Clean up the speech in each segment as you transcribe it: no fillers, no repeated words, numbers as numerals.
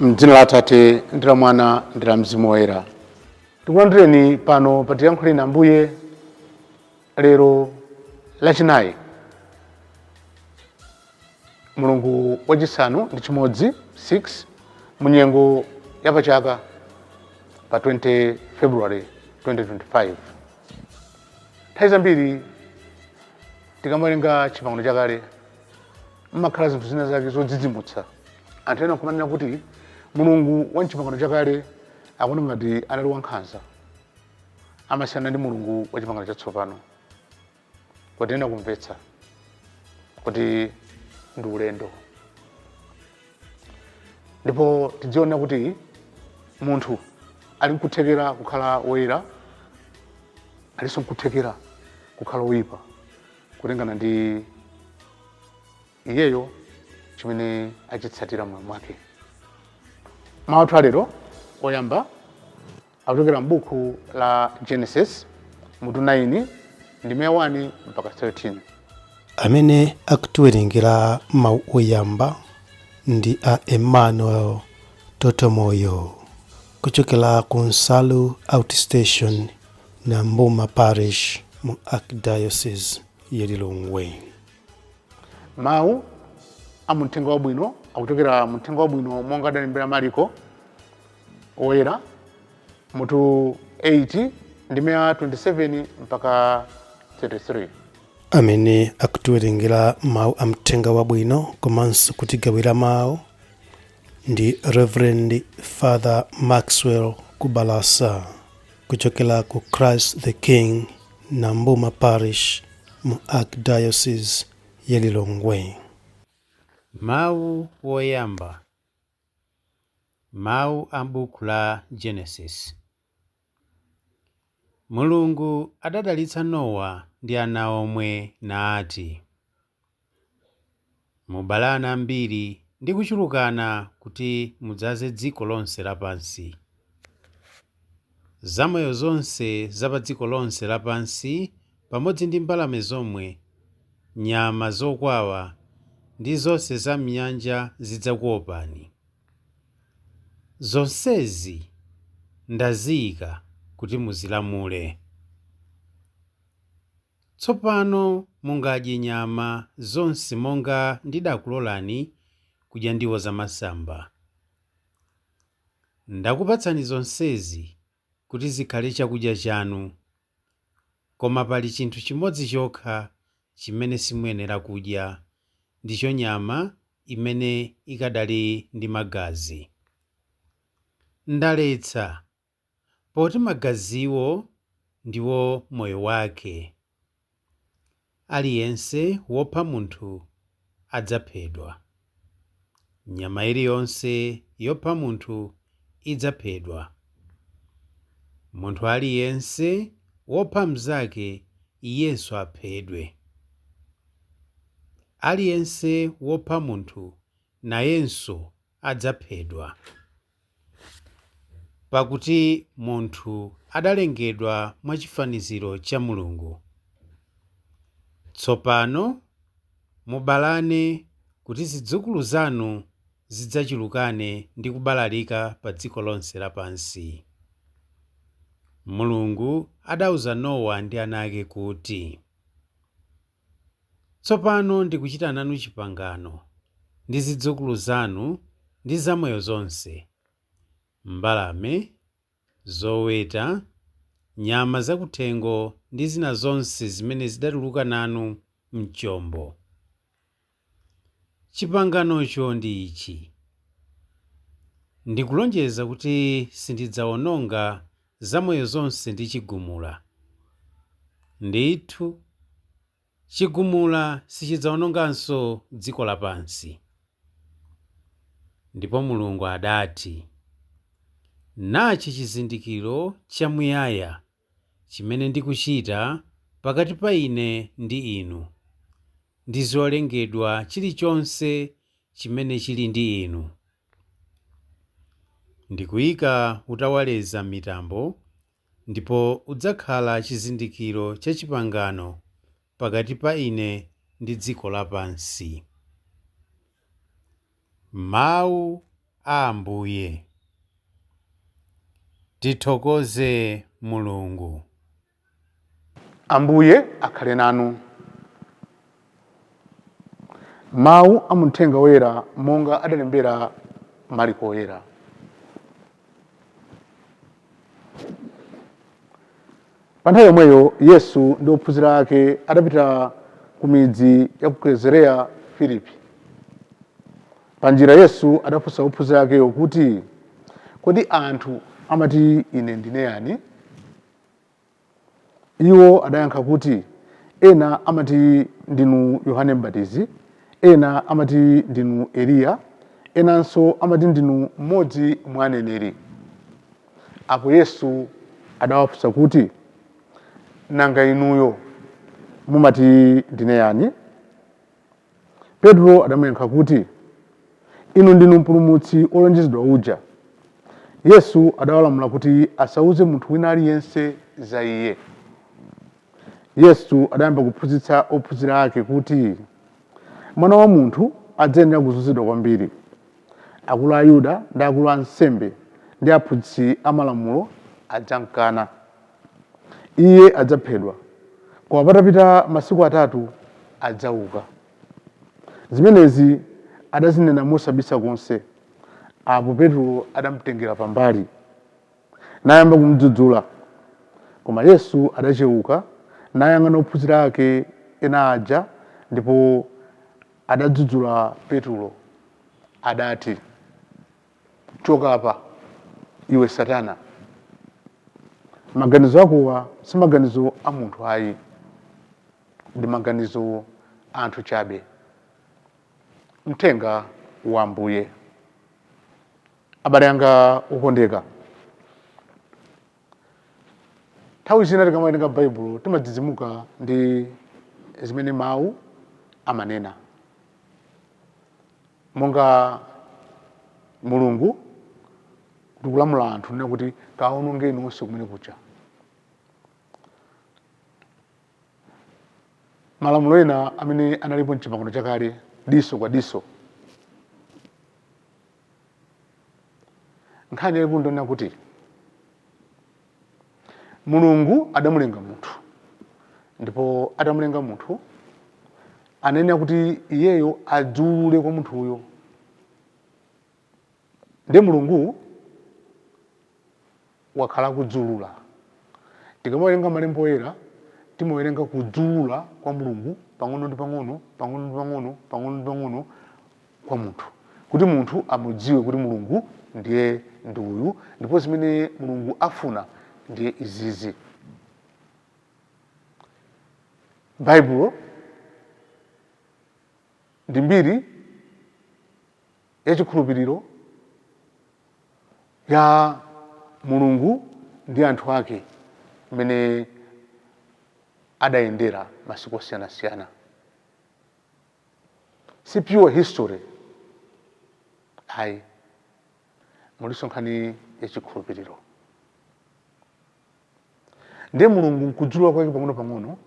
Mdzina la Atate ndi la Mwana ndi la Mzimu Woyera. Tikulandireni pano pa Tiyankhuleni Ambuye lero Lachinayi, mulungu wachisanu ndi chimodzi, 6 mu nyengo ya pachaka, pa 20 February 2025. Nthawi zambiri tikamawerenga Chipangano Chakale mmakhala zinthu zina zake zodzidzimutsa. Anthu ena nkumanena kuti Mulungu wa mchipangano chakale akuona ngati anali wankhanza, amasiyana ndi Mulungu wa Chipangano Chatsopano. Koma tiyenera kumvetsa kuti ndi ulendo, ndipo tidziona kuti munthu ali nkuthekera kukhala woyera, alinso nkuthekera kukhala woyipa, kutengana ndi iyeyo chimene achitsatira moyo mwake. Mawu athu alero oyamba akuchokera m'buku la Genesis mutu 9 ndime 1 mpaka 13. Amene akutiwerengera mawu oyamba ndi a Emmanuel Totomoyo kuchokera ku Nsalu Outstation na Mbuma Parish mu Archdiocese ya Lilongwe. Mawu a muthenga wabwino akuchokera muthenga wabwino monga adalembera Mariko Woyera mutu 8 ndime ya 27 mpaka 33. Amene akutiwerengera mawu a mthenga wabwino komanso kutigawira mawu ndi Reverend Father Maxwell Kubalasa kuchokera ku Christ the King na Mbuma Parish mu Archdiocese ya Lilongwe. Mawu woyamba. Mawu a m'buku la Genesis. Mulungu adadalitsa Nowa ndi ana omwe nati, Mubalane ambiri ndi kuchulukana kuti mudzaze dziko lonse lapansi. Zamoyo zonse za pa dziko lonse lapansi pamodzi ndi mbalame zomwe, nyama zokwawa ndi zonse za m'nyanja zidzakuopani. Zonsezi ndaziyika kuti muzilamule. Tsopano mungadye nyama zonse monga ndidakulolani kudya ndiwo zamasamba. Ndakupatsani zonsezi kuti zikhale chakudya chanu, koma pali chinthu chimodzi chokha chimene simuyenera kudya, ndicho nyama imene ikadali ndi magazi. Ndaletsa, poti magaziwo ndiwo moyo wake. Aliyense wopha munthu adzaphedwa. Nyama iliyonse yopha munthu idzaphedwa. Munthu aliyense wopha mnzake iyenso aphedwe. Aliyense wopha munthu nayenso adzaphedwa. Pakuti munthu adalengedwa mwa chifaniziro cha Mulungu. Tsopano mubalane kuti zidzukulu zanu zidzachulukane ndi kubalalika pa dziko lonse lapansi. Mulungu adauza Nowa ndi ana ake kuti, Tsopano ndikuchita nanu chipangano ndi zidzukulu zanu ndi zamoyo zonse, mbalame, zoweta, nyama zakuthengo ndi zina zonse zimene zidatuluka nanu m'chombo. Chipanganocho ndi ichi: Ndikulonjeza kuti sindidzawononga zamoyo zonse ndi chigumula. Ndithu, chigumula sichidzawononganso dziko lapansi. Ndipo Mulungu adati, Nachi chizindikiro chamuyaya chimene ndikuchita pakati pa ine ndi inu, ndi zolengedwa chilichonse chimene chili ndi inu. Ndikuyika utawaleza m'mitambo, ndipo udzakhala chizindikiro cha chipangano pakati pa ine ndi dziko lapansi. Mawu a Ambuye. Tithokoze Mulungu. Ambuye akhale nanu. Mawu a muthenga woyera monga adalembera Mariko Woyera. Pa nthawi yomweyo Yesu ndi ophunzira ake adapita ku midzi ya ku Kaisareya Filipi. Pa njira Yesu adafunsa ophunzira akewo kuti, Kodi anthu amati Ine ndine yani? Iwo adayankha kuti, Ena amati ndinu Yohane Mbatizi, ena amati ndinu Eliya, enanso amati ndinu mmodzi mwa aneneri. Apo Yesu adawafunsa kuti, Nanga inuyo mumati ndine yani? Petro adamuyankha kuti, Inu ndinu Mpulumutsi wolonjezedwa uja. Yesu adawalamula kuti asauze munthu wina aliyense za Iye. Yesu adayamba kuphunzitsa ophunzira ake kuti, Mwana wa Munthu adzayenera kuzunzidwa kwambiri. Akulu a Ayuda ndi akulu a ansembe ndi aphunzitsi a Malamulo adzamkana. Iye adzaphedwa, koma patapita masiku atatu adzauka. Zimenezi adazinena mosabisa konse. Apo Petro adamtengera pambali, nayamba kumdzudzula. Koma Yesu adacheuka, nayang'ana ophunzira ake ena aja, ndipo adadzudzula Petro. Adati, Choka apa, iwe Satana! Maganizo akowa si maganizo a munthu ayi, ndi maganizo a anthu chabe. Mthenga wa Ambuye. Abale anga okondeka, nthawi zina tikamawerenga Baibulo timadzidzimuka ndi zimene mawu amanena. Monga Mulungu kuti kulamula anthu nena kuti kaonongeni onse kumene kuja. Malamulo ena amene analipo mchipangano chakale, diso kwa diso. Nkhani yaikulu ndonena kuti Mulungu adamulenga munthu, ndipo atamulenga munthu ananena kuti iyeyo adziulule kwa munthuyo. Ndiye Mulungu wakhala akudziulula. Tikamawerenga malemba oyera timawerenga kudziulula kwa Mulungu pang'ono ndi pang'ono, pang'ono ndi pang'ono, pang'ono ndi pang'ono kwa munthu, kuti munthu amudziwe kuti Mulungu ndiye ndi uyu, ndipo zimene Mulungu afuna ndiye izizi. Baibulo ndi mbiri yachikhulupiriro ya Mulungu ndi anthu ake mmene adayendera masiku osiyanasiyana. Si pure history ayi, mulinso nkhani yachikhulupiriro. Ndiye Mulungu nkudziulula kwake pang'ono-pang'ono,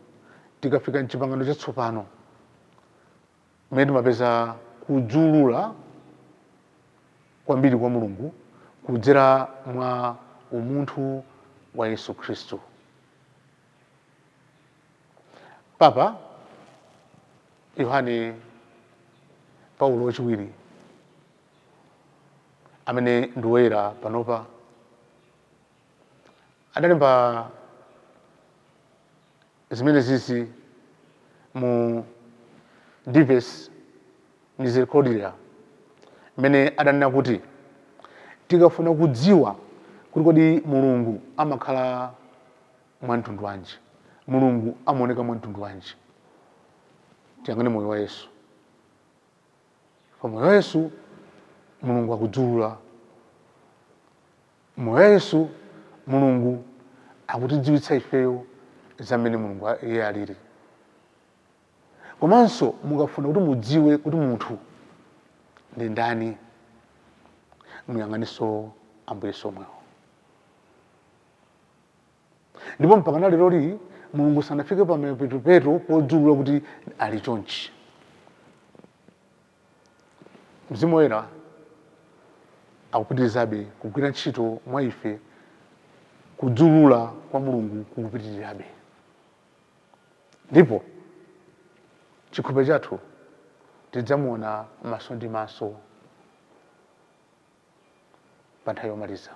tikafika mchipangano chatsopano mmene timapeza kudziulula kwambiri kwa Mulungu kudzera mwa umunthu wa Yesu Khristu. Papa Yohane Paulo wachiwiri amene ndi woyera panopa adalemba zimene zizi mu Dives Misericordiae, mmene adanena kuti tikafuna kudziwa kuti kodi Mulungu amakhala mwa mtundu wanji, Mulungu amaoneka mwa mtundu wanji, tiyang'ane moyo wa Yesu. Pa moyo wa Yesu Mulungu akudziulula. Moyo wa Yesu Mulungu akutidziwitsa ifeyo za mmene Mulungu iye alili. Komanso mukafuna kuti mudziwe kuti munthu ndi ndani, muyang'anenso Ambuye Yesu omwewo. Ndipo mpaka na leroli Mulungu sanafike pa mapetopeto podziulula kuti ali chonchi. Mzimu Woyera Akupitirizabe kugwira ntchito mwa ife, kudzulula kwa Mulungu kukupitirirabe, ndipo chikhulupiriro chathu tidzamuona maso ndi maso pa nthawi yomaliza.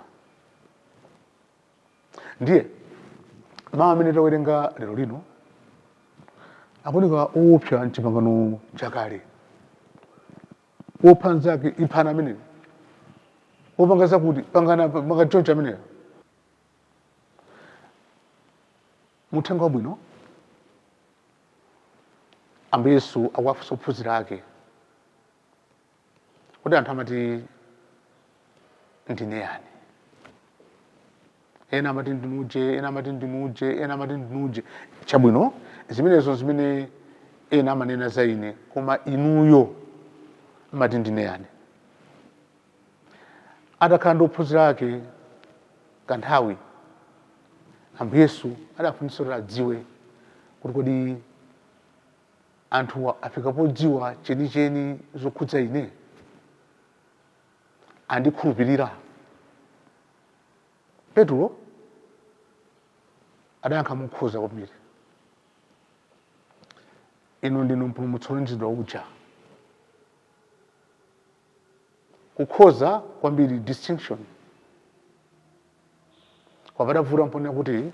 Ndiye mawu amene tawerenga lero lino akuoneka owopsa mchipangano chakale. Wopha nzake iphana ameneyo, wopanga zakuti pangana panga choncho ameneyo. Muthenga wabwino Ambuye Yesu akuwafunsa ophunzira ake kuti anthu amati ndine yani. Ena amati ndinuje, ena amati ndinuje, ena amati ndinuje. Chabwino, zimenezo zimene ena amanena za ine, koma inuyo mati ndine yani? Atakhala ndi ophunzira ake kanthawi, Ambuye Yesu adafunitsa kuti adziwe kuti kodi anthuwa afika podziwa chenicheni zokhudza ine, andikhulupirira. Petulo adayankha mokhoza kwambiri, inu ndinu mpulumutsi wolonjezedwa uja. Kukhoza kwambiri, distinction. Kwapadavuta mponena kuti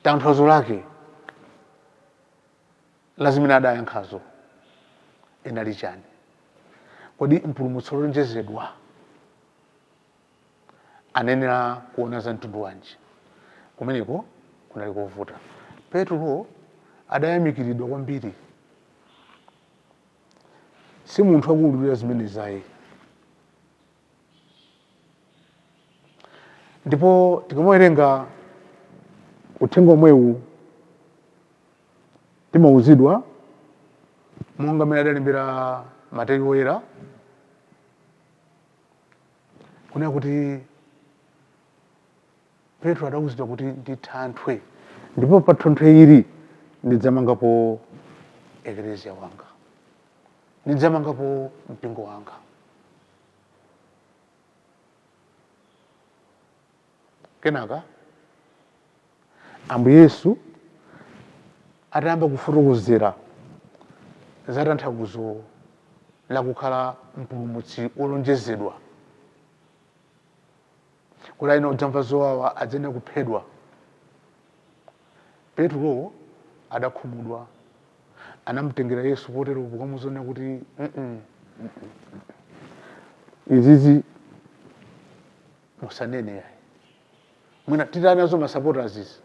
tanthauzo lake la zimene adayankhazo inali chani. Kodi mpulumutsi wolonjezedwa anenera kuona za mtundu wanji? Kumeneko kunali kovuta. Petulo adayamikiridwa kwambiri, si munthu akuwululira zimenezi ayi. Ndipo tikamawerenga uthenga omwewu timauzidwa monga mmene adalembera Mateyu Woyera kunena kuti Petro adauzidwa kuti ndi thanthwe, ndipo pa thanthwe ili ndidzamangapo eklezia wanga, ndidzamangapo mpingo wanga. Kenaka Ambuye Yesu atayamba kufotokozera za tanthauzo la kukhala mpulumutsi wolonjezedwa, kuti ayenera kudzamva zowawa, adzayenera kuphedwa, Petro adakhumudwa, anamutengera Yesu potero pokamuuza kuti izizi musanene yayi, mwina titaya nazo ma supporters izi.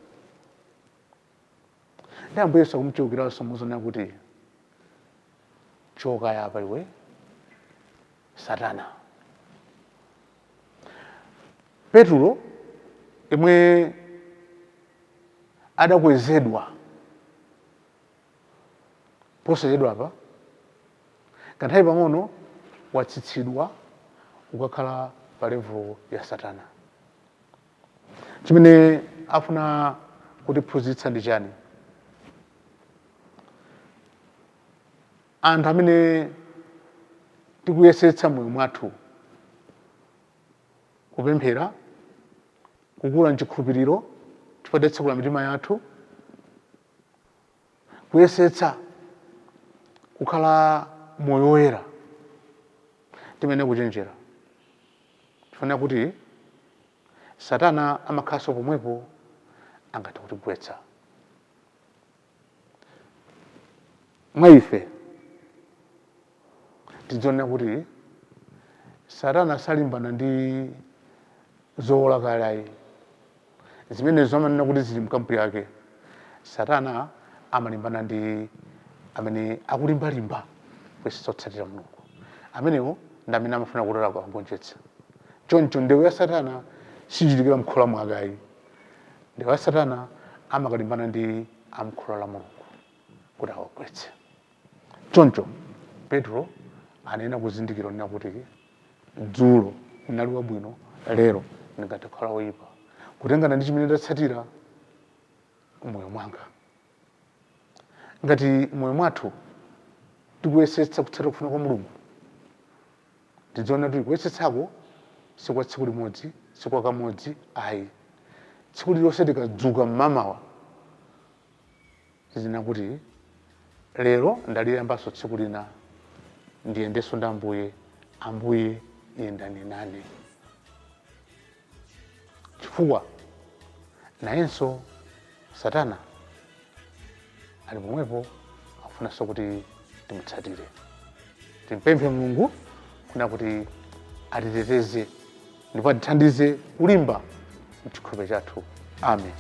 Ndi Ambuye Yesu akumucheukiranso muzonena kuti choka yapa iwe Satana. Petulo imwe adakwezedwa posachedwa apa, kanthawi pang'ono watsitsidwa kukakhala pa level ya Satana. Chimene afuna kutiphunzitsa ndi chani? Anthu amene tikuyesetsa moyo mwathu kupemphera, kukula mchikhulupiriro chifukwa tatsekula mitima yathu, kuyesetsa kukhala moyo woyera, timene kuchenjera tifuna kuti Satana amakhalanso pomwepo angathe kutigwetsa. Mwa ife tidzione kuti Satana salimbana ndi zowola kale ayi, zimenezo amanena kuti zili mkampu yake. Satana amalimbana ndi amene akulimbalimba kuyesetsa kutsatira Mulungu, amenewo ndi amene amafuna kuti agonjetse. Choncho ndewu ya Satana sichitikira mkhola mwake ayi. Ndewu ya Satana amakalimbana ndi amkhola la Mulungu kuti awagwetse. Choncho Petro anena kuzindikira onena kuti dzulo ndinali wabwino, lero ndingathe kukhala woyipa, kutengana ndi chimene ndatsatira moyo mwanga. Ngati moyo mwathu tikuyesetsa kutsatira kufuna kwa Mulungu, Tidziona kuti kuyesetsako sikwa tsiku limodzi, sikwa kamodzi ayi. Tsiku lililonse tikadzuka mmamawa tizinena kuti lero ndaliyambanso tsiku lina, ndiyendenso ndi Ambuye. Ambuye, yendani nane, chifukwa nayenso Satana ali pomwepo, akufunanso kuti timutsatire. Timpemphe Mulungu kuna kuti atiteteze ndipo atithandize kulimba mchikhulupiriro chathu. Amen.